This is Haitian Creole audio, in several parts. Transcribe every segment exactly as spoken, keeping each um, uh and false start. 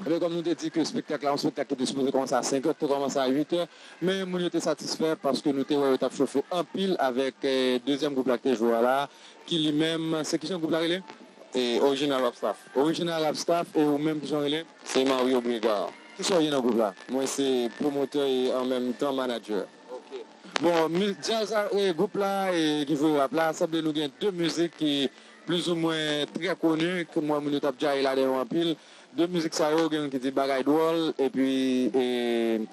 Ebyen, kòm nou te di ke espektak la, yon espektak ki te sipoze kòmanse a senk è, te kòmanse a uit è, men moun yo te satisfè paske nou te wè yo t ap chofe anpil avèk, eh, dezyèm gwoup la ki te jwe a la, ki li menm, se kijan gwoup la rele? E Original Rap Staff. Original Rap Staff, e ou menm kijan w rele? Se Mario Brega. Kisa w ye nan gwoup la? Mwen se pwomotè e an menm tan manadjè. Ok. Bon, mi-, djaz a, e, gwoup la, e, ki jwe rap la, sanble nou gen de mizik ki plizoumwen trè koni, ke m wè moun yo t ap djaye ladan yo anpil. De mizik sa yo, gen youn ki di Bagay Dwòl, epi, e,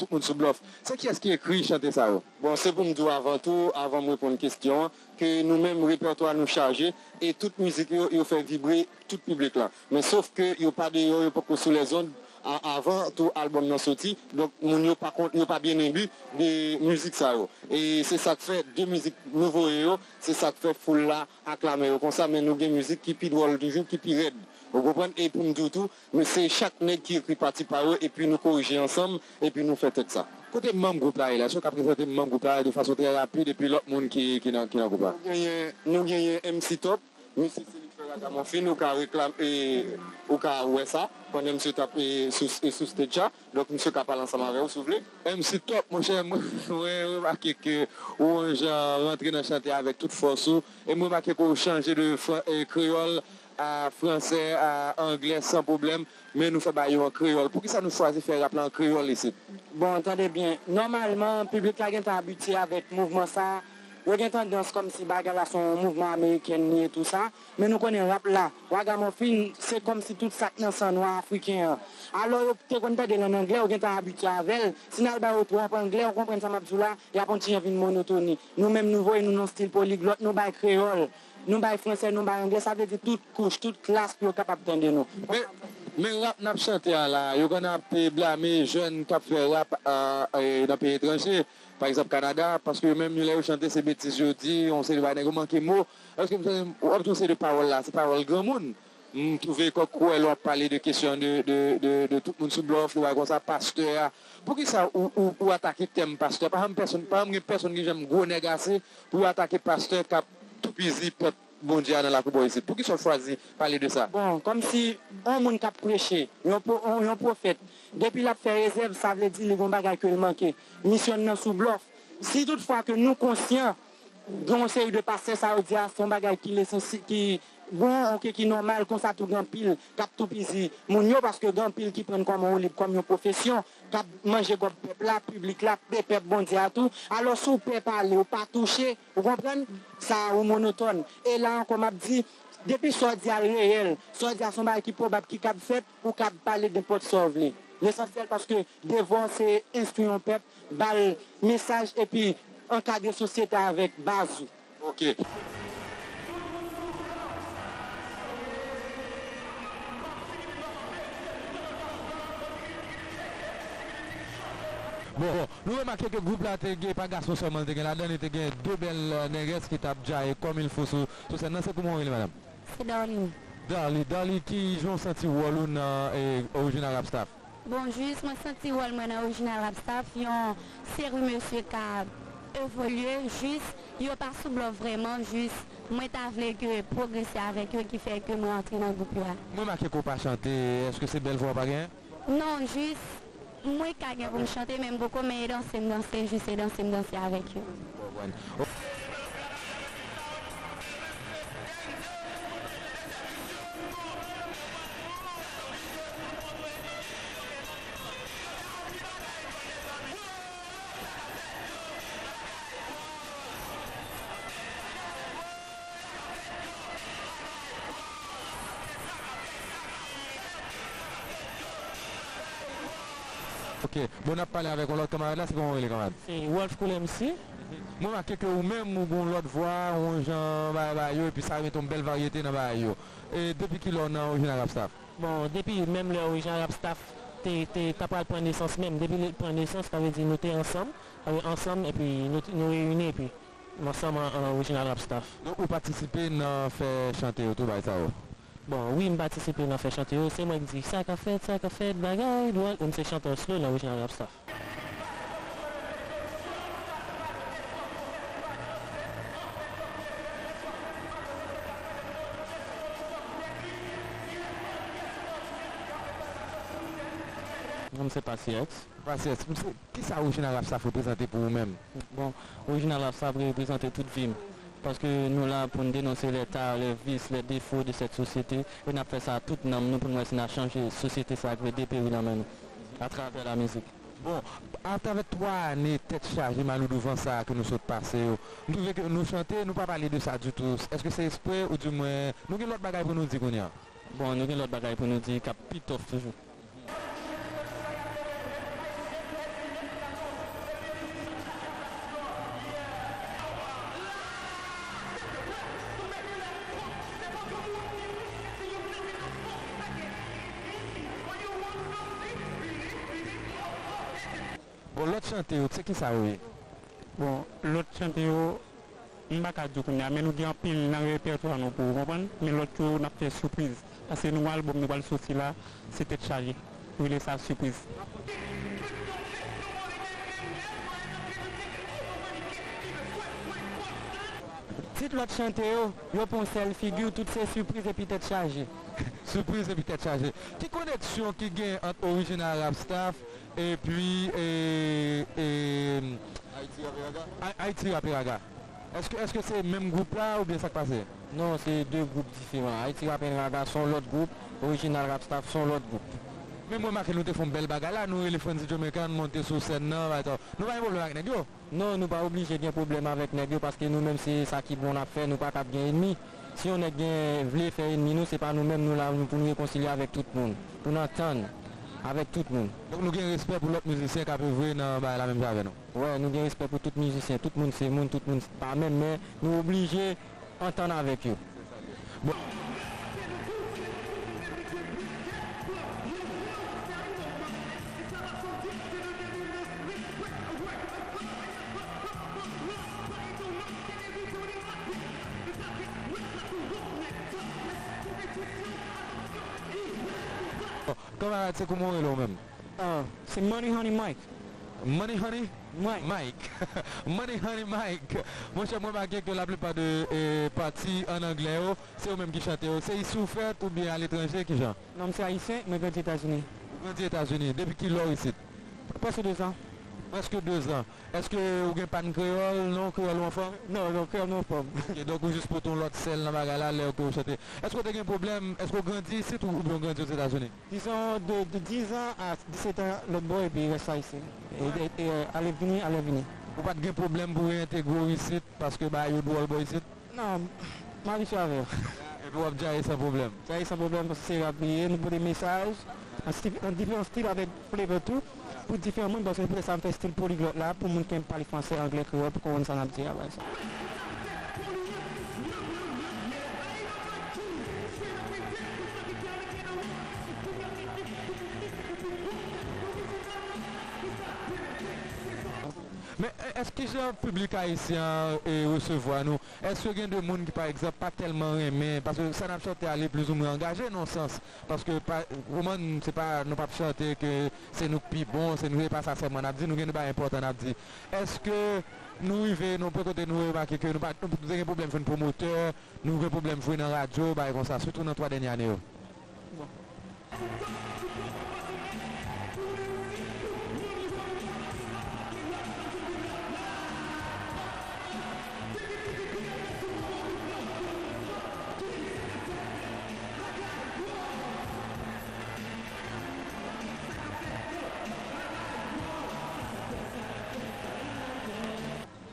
Tout Moun Sou Blòf. Se kiyès ki ekri chante sa yo? Bon, se pou m di w avan tou, avan m reponn kesyon an, ke nou menm, repètwa nou chaje, e tout mizik yo, yo fè vibre tout piblik la. Men sof ke yo pa deyò, yo poko sou lèzond a-, avan tou albòm nan soti. Donk, moun yo pa konn, yo pa byen enbi de mizik sa yo. E se sa k fè de mizik nou voye yo, se sa k fè foul la aklame yo konsa, men nou gen mizik ki pi dwòl toujou, ki pi rèd. Ou konprann? E pou m di w tou, men se chak nèg ki ekri pati pa yo, epi nou korije ansanm, epi nou fè tèt sa. Kote manm gwoup la ye la? Èske w ka prezante manm gwoup la de fason trè rapid, epi lòt moun ki, ki nan, ki nan gwoup la? Nou genyen, nou genyen M C Top, misye se li k fè Ragamuffin, ou ka reklam-, e, ou ka wè sa, pandan misye t ap, e, sou, e, sou stage la. Donk, misye ka pale ansanm avè w, si w vle. M C Top, monchè, mwen, mwen remake ke ou yon jan rantre nan chante avèk tout fòs ou. E mwen remake ke ou chanje de fran-, e, kreyòl a fransè, a anglè, san pwoblèm. Men nou fè bagay yo an kreyòl. Poukisa nou chwazi fè rap la an kreyòl isit? Bon, tande byen. Nòmalman, piblik la gentan abitye avèk mouvman sa. Yo gen tandans kòmsi bagay la se yon mouvman ameriken li ye, tou sa. Men nou konnen rap la, Ragamuffin, se kòmsi tout sa k nan san nwa afriken an. Alò, yo te konn tande l ann anglè, yo gentan abitye avè l. Si n al ba yo twòp anglè, ou konprann sa m ap di w la, y ap on ti jan vin monotoni. Nou menm, nou voye nou nan stil poliglòt, nou bay kreyòl, nou bay fransè, nou bay anglè, sa vle di tout kouch, tout klas pou yo kapab tande nou. Men, men rap n ap chante a la, yo konn ap, e, blame jèn k ap fè rap, a, e, nan peyi etranje, pa egzanp Kanada, paske yo menm, lè yo chante, se betiz yo di, yon seri de bagay, nèg yo manke mo. Èske m chante, w ap di yon seri de pawòl la, se pawòl granmoun. M twouve kòk kwè lè w ap pale de kesyon de, de, de, de tout moun sou blòf, de bagay konsa, pastè a. Poukisa ou, ou, ou atake tèm pastè? Pa janm pèsonn, pa janm gen pèsonn ki janm gwo nèg ase pou yo atake pastè k ap toupizi pèp Bondye a nan lakou bò isit. Poukisa w chwazi pale de sa? Bon, kòmsi yon moun k ap preche, yon pwo-, yon, yon pwofèt, depi l ap fè rezèv, sa vle di li gon bagay ke l manke. Misyon l nan sou blòf. Si toutfwa ke nou konsyan, gen yon seri de pastè, sa yo di a, se yon bagay ki lesansi-, ki bon, oke, ki nòmal, konsa tou gen anpil k ap toupizi moun yo, paske gen anpil ki pran kòm yon olib, kòm yon pwofesyon, k ap manje gòb pèp la, piblik la, e pèp Bondye a tou. Alò, si w pè pale, ou pa touche, ou konprann? Sa ou monotòn. E la ankò, m ap di, depi sa w di a reyèl, sa w di a se yon bagay ki pwobab, ki kab fèt, ou kab pale nenpòt sa w vle. Lesansyèl, paske devwa w se enstwi yon pèp, ba l mesaj, epi ankadre sosyete a avèk baz ou. Ok. Bon, bon, nou remake ke gwoup la te gen, pa gason sèlman li te gen ladan, li te gen de bèl, euh, nègès ki t ap djaye kòm il fo sou, sou sèn nan. Se kouman w rele, madanm? Se Darly. Darly, Darly, ki jan w santi wòl ou nan, eh, Original Rap Staff? Bon, jis mwen santi wòl mwen nan Original Rap Staff, yon seri mesye k ap evolye, jis yo pa sou blòf vrèman, jis mwen ta vle ke pwogrese avèk yo ki fè ke mwen antre nan gwoup yo a. Mwen remake ke w pa chante, èske se bèl vwa w pa genyen? Non, jis mwen ka gen pou m chante, men m poko, men e danse m danse, jis e danse m danse avèk yo. Ok, bon, n ap pale avèk yon lòt kanmarad la, se kòman w rele, kanmarad? Se Wolf Cool M C. Mwen remake ke ou menm, ou gen yon lòt vwa, yon jan bagay bagay yo, epi sa mete yon bèl varyete nan bagay yo. E depi kilè w nan Original Rap Staff? Bon, depi menm lè Original Rap Staff te, te, ta pral pran nesans menm, depi li pran nesans, sa vle di nou te ansanm, sa vle ansanm, epi nou, nou reyini, epi ansanm an, an Original Rap Staff. Donk, ou patisipe nan fè chante yo tou, bagay sa yo? Bon, wi, m patisipe nan fè chante yo. Se mwen k di, "Sa k ap fèt, sa k ap fèt, bagay, dwòl." M se chantè slow nan Original Rap Staff. Non, m se Pasirex. Pasirex, m se, kisa Original Rap Staff reprezante pou ou menm? Bon, Original Rap Staff reprezante tout vi m. Paske nou la pou n denonse lè ta, lè vis, lè defo de sèt sosyete, e n ap fè sa ak tout nanm nou pou n wè si n a chanje sosyete sa k vle deperi nan men nou, atravè lamizik. Bon, atravè twa ane tèt chaje, malou douvan sa a ke nou sot pase yo, m twouve ke nou chante, nou pa pale de sa ditou. Èske se ekspre oudimwen nou gen lòt bagay pou nou di kounye a? Bon, nou gen lòt bagay pou nou di k ap pi tough toujou. Bon, lòt chante yo, se kisa yo ye? Bon, lòt chante yo, m pa ka di w kounye a, men nou gen anpil nan repètwa nou pou ou konprann, men lòt yo n ap fè sipriz. Paske nouvo albòm nou pral soti la, se tèt chaje. Nou rele sa sipriz. Tit lòt chante yo, yo pran sèl figi w, tout se sipriz epi tèt chaje. Sipriz epi tèt chaje. Ki koneksyon ki gen ant Original Rap Staff epi e, e, Ayiti Rap e Raga? Èske, èske se menm gwoup la oubyen sa k pase? Non, se de gwoup diferan. Ayiti Rap e Raga se yon lòt gwoup, Original Rap Staff se yon lòt gwoup. Men m remake nou te fè yon bèl bagay la, nou rele Franzy Jamaican monte sou sèn nan, bay to. Nou pa gen pwoblèm ak nèg yo. Non, nou pa oblije gen pwoblèm avèk nèg yo, paske nou menm se sa ki bon n ap fè, nou pa ka ap gen ènmi. Si yon nèg gen, vle fè ènmi nou, se pa nou menm, nou la pou nou rekonsilye avèk tout moun, pou n antann avèk tout moun. Donk nou gen respè pou lòt mizisyen k ap evre nan bagay la menm jan avè nou? Wè, nou gen respè pou tout mizisyen, tout moun se moun, tout moun pa menm, men nou oblije antann avèk yo. Kanmarad, se kouman w rele w menm? Ah, se Money Honey Mike. Money Honey Mike. Mike. Money Honey Mike. Monchè, m remake ke laplipa de eh, pati an anglè yo, se ou menm ki chante yo. Se isi w fèt oubyen aletranje, kijan? Non, m se ayisyen, mwen grandi Etazini. Ou grandi Etazini. Depi kilè w isit? Prèske dezan. Prèske dezan. Èske ou gen pa n kreyòl? Non, kreyòl ou anfòm? Non, non, kreyòl mwen anfòm. Ok, donk ou jis pote yon lòt sèl nan bagay la lè ke w chante. Èske w te gen pwoblèm? Èske w grandi isit ou oubyen w grandi Ozetazini? Dizon, de, de dizan a disetan lòt bò epi rès la isi. E, e, e, ale vini, ale vini. Ou pa t gen pwoblèm pou w entegre w isit paske bagay yo dwòl bò isit? Non, m abitye avè yo. Epi w ap djaye san pwoblèm? Djaye san pwoblèm paske se rap li ye, nou pote mesaj an sti-, an diferan stil avèk flavor tou. Pou diferan moun, paske se poutèt sa m fè stil poliglòt la, pou moun ki pale fransè, anglè, kreyòl, pou konprann sa n ap di a, bay sa. Men, èske jan piblik ayisyen an e, resevwa nou, èske gen de moun ki, pa egzanp, pa tèlman renmen, paske sa n ap chante a, li plizoumwen angaje nan yon sans, paske, pa, kòman, se pa, nou p ap chante ke se nou k pi bon, se nou, se pa sa sèlman n ap di, nou gen de bagay enpòtan n ap di. Èske nou rive nan yon kote nou remake ke nou pa, nou te gen pwoblèm jwenn pwomotè, nou gen pwoblèm jwe nan radyo, bagay konsa, sitou nan twa dènye ane yo?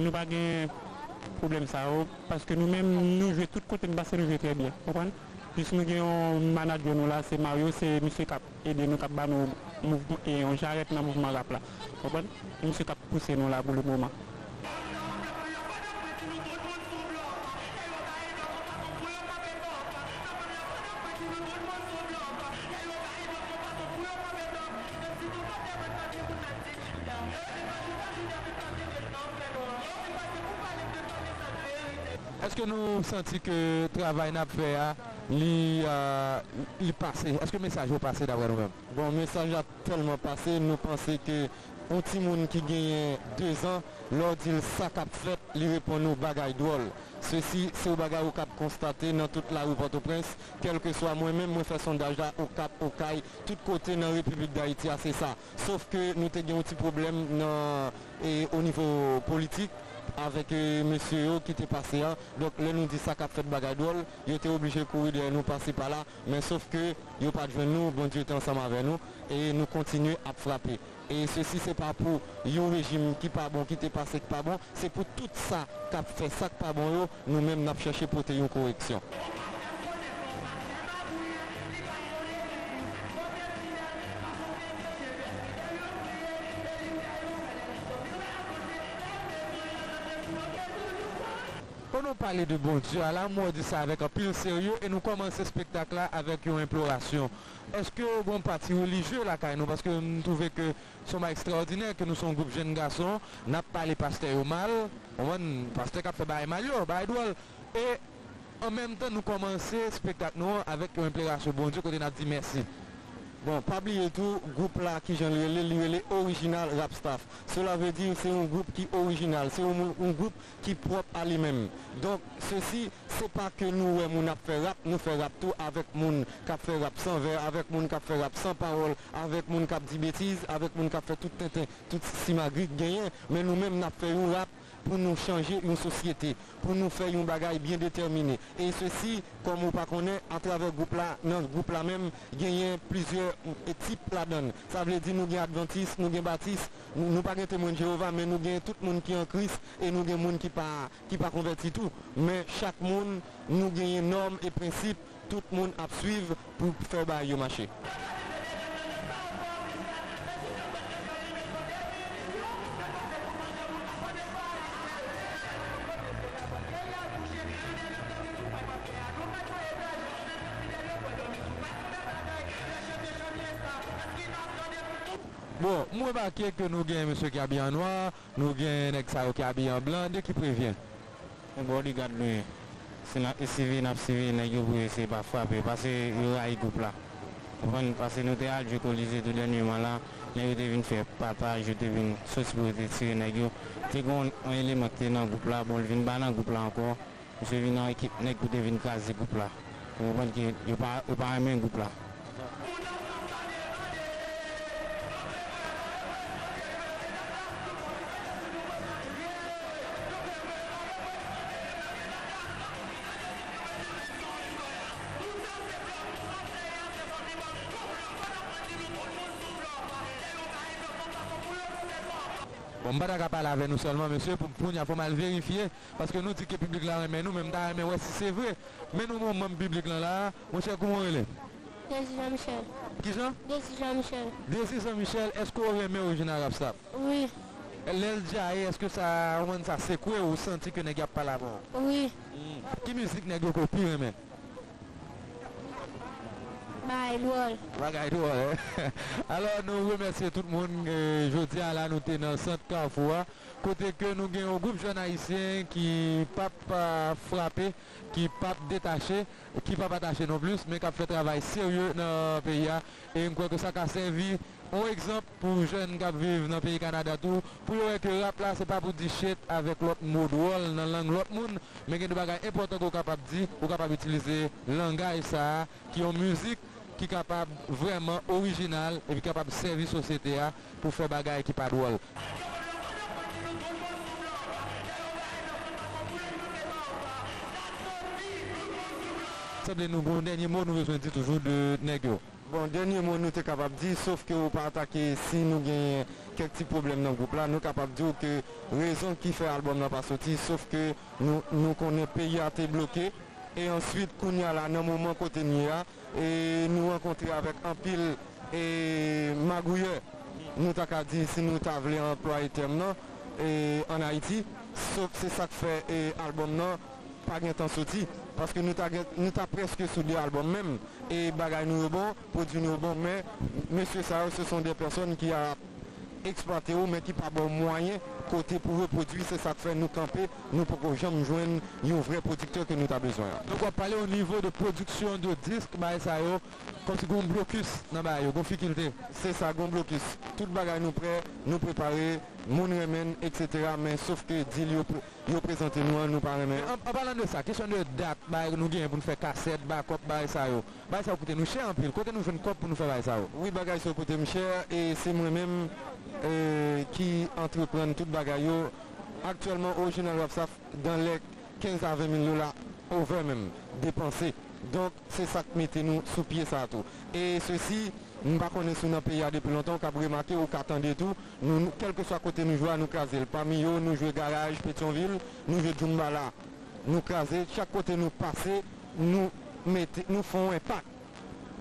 Nou pa gen pwoblèm sa yo, paske nou menm, nou jwe tout kote n pase, nou jwe trè byen, konprann? Jis nou gen yon manadjè nou la, se Mario, se misye k ap ede nou, k ap ba nou mouvman, e yon jarèt nan mouvman rap la, konprann? E misye k ap pouse nou la pou le moman. Èske nou santi ke travay n ap fè a, li, euh, li pase? Èske mesaj yo pase daprè nou menm? Bon, mesaj la tèlman pase, nou panse ke yon timoun ki genyen dezan, lè w di l sa k ap fèt, li reponn ou bagay dwòl. Sesi se yon bagay ou kab konstate nan tout lari Pòtoprens, kèlkeswa mwen menm, mwen fè sondaj la Okap, Okay, tout kote nan Repiblik Dayiti a, se sa. Sof ke nou te gen yon ti pwoblèm nan, e, o nivo politik avèk, e, mesye yo ki te pase a. Donk, lè nou di sa k ap fèt bagay dwòl, yo te oblije kouri dèyè nou pase pa la, men sof ke yo pa t jwenn nou, Bondye te ansanm avè nou, e nou kontinye ap frape. E sesi se pa pou yon rejim ki pa bon, ki te pase ki pa bon, se pou tout sa k ap fè sa k pa bon yo, nou menm n ap chèche pote yon koreksyon. Pou nou pale de Bondye a la, m wè w di sa avèk anpil serye e nou kòmanse espektak la avèk yon enplorasyon. Èske w gen yon pati relijye lakay nou? Paske m twouve ke se yon bagay ekstraòdinè ke nou se yon gwoup jèn gason, n ap pale pastè yo mal, w konprann, pastè k ap fè bagay mal yo, bagay dwòl. E an menm tan, nou kòmanse espektak nou an avèk yon enplorasyon Bondye kote n ap di mèsi. Bon, pa bliye tou, gwoup la, kijan li rele? Li rele Original Rap Staff. Cela veut dire, se yon gwoup ki orijinal, se yon, yon gwoup ki pwòp a li menm. Donk, sesi, se pa ke nou wè moun ap fè rap, nou fè rap tou avèk moun k ap fè rap san vè, avèk moun k ap fè rap san pawòl, avèk moun k ap di betiz, avèk moun k ap fè tout tenten, tout simagri k genyen. Men nou menm, n ap fè yon rap pou nou chanje yon sosyete, pou nou fè yon bagay byen detèmine. E sesi, kòm ou pa konnen, atravè gwoup la, nan gwoup la menm, genyen plizyè, e, tip ladan l. Sa vle di nou gen advantis, nou gen batis, nou, nou pa gen temwen de Jewova, men nou gen tout moun ki an Kris e nou gen moun ki pa, ki pa konvèti tou. Men chak moun, nou genyen nòm e prensip tout moun ap swiv pou fè bagay yo mache. Bon, m remake ke nou gen mesye ki abiye an nwa, nou gen nèg sa yo ki abiye an blan, de ki prevyen? Yon bodyguard nou ye. Si n ap esiveye, n ap siveye nèg yo pou yo eseye pa frape, paske yo rayi gwoup la. Konprann? Paske nou te al jwe Colisée tou dènyèman la, nèg yo te vin fè pataj, yo te vin soti pou yo te tire nèg yo. Te gen yon eleman ki te nan gwoup la, bon, l vin pa nan gwoup la ankò. Misye vin nan ekip nèg pou te vin kraze gwoup la. Ou konprann ke yo pa, yo pa renmen gwoup la. Bon, m pa ta ka pale avè nou sèlman, mesye, pou kounye a fò m al verifye, paske nou di ke piblik la renmen nou, men m ta renmen wè si se vre. Men nou gen yon manm piblik lan la, monchè, kouman w rele? Désir Jean Michel. Kijan? Désir Jean Michel. Désir Jean Michel, èske w renmen Original Rap Staff? Wi. Lè l djaye, èske sa, ou konn sa sekwe w, ou santi ke nèg y ap pale avè w? Wi. Hmm. Ki mizik nèg yo ke w pi renmen? Bagay dwòl. Bagay dwòl, en? Alò, nou remèsye tout moun. E, jodi a la, nou te nan sant Kafou a, kote ke nou gen yon gwoup jèn ayisyen ki p ap, a, frape, ki p ap detache, ki p ap atache non plis, men k ap fè travay serye nan peyi a. E m kwè ke sa ka sèvi yon egzanp pou jèn k ap viv nan peyi Kanada tou, pou yo wè ke rap la, se pa pou di shit avèk lòt mo dwòl nan lang lòt moun, men gen de bagay enpòtan ke w kapab di, ou kapab itilize langaj sa a, ki yon mizik ki kapab vrèman orijinal epi kapab sèvi sosyete a pou fè bagay ki pa dwòl. Sanble nou gen yon dènye mo nou bezwen di toujou de nèg yo. Bon, dènye mo nou te kapab di, sof ke ou pa atake si nou genyen kèk ti pwoblèm nan gwoup la, nou kapab di w ke rezon ki fè albòm nan pa soti, sof ke nou, nou konnen peyi a te bloke, e answit, kounye a la, nan moman kote n ye a, e nou rankontre avèk anpil, e, magouyè, nou ta ka di, si nou ta vle anplwaye tèm nan, e, ann Ayiti, sof se sa k fè, e, albòm nan pa gentan soti, paske nou ta gen, nou ta prèske sou de albòm menm, e bagay nou yo bon, pwodui nou yo bon, men mesye sa yo, ce sont des personnes qui a eksplwate w, men ki pa ba w mwayen kote pou repwodui, se sa k fè nou kanpe, nou poko janm jwenn yon vrè pwodiktè ke nou ta bezwen an. Donk, w ap pale o nivo de pwodiksyon de disk, bagay sa yo, Kòmsi gen yon blokis nan bagay yo, gen yon fikilte. Se sa, gen yon blokis. Tout bagay nou prè, nou prepare, moun renmen n, etsetera. Men sof ke dil yo, pre- yo prezante nou an, nou pa renmen. An, an palan de sa, kesyon de dat, bagay nou genyen pou n fè kasèt, bakòp, bagay sa yo. Bagay sa yo koute nou chè anpil. Kote nou jwenn kòb pou nou fè bagay sa yo? Wi, bagay sa yo koute m chè, e se mwen menm e, ki antreprann tout bagay yo. Aktyèlman, Original Rap Staff dans les quinze à vingt mille dola over menm, depanse. Donk, se sa k mete nou sou pye sa a tou. E sesi, m pa konnen si w nan peyi a depi lontan, ou kab remake, ou ka tande tou, nou, nou, kèlkeswa kote nou jwe a, nou kraze l. Pami yo, nou jwe Garaj, Petyonvil, nou jwe Djoumbala, nou kraze. Chak kote nou pase, nou mete, nou fè yon enpak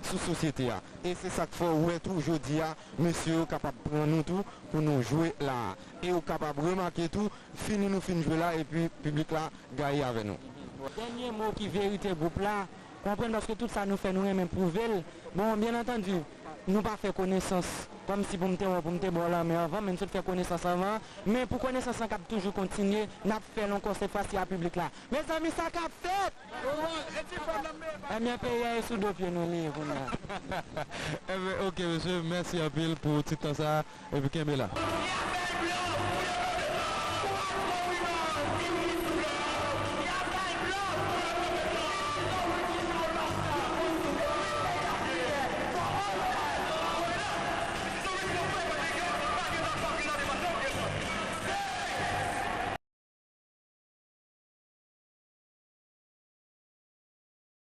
sou sosyete a. E se sa k fè w wè tou, jodi a, mesye yo kapab pran nou tou pou nou jwe la a. E ou kapab remake tou, fini nou fin jwe la, epi piblik la gaye avè nou. Dènye mo ki verite gwoup la, konprann, paske tout sa nou fè, nou renmen pwouve l. Bon, byen antandi, nou pa fè konesans kòmsi pou m te wè w, pou m te ba w lanmen anvan, men n sot fè konesans anvan. Men pou konesans lan k ap toujou kontinye, n ap fè l ankò, sèt fwa si a piblik la. Mezanmi, sa k ap fèt? Ebyen, peyi a e sou do pye nou li ye kounye a. Ebyen, oke, mesye, mèsi anpil pou ti tan sa a, epi kenbe la.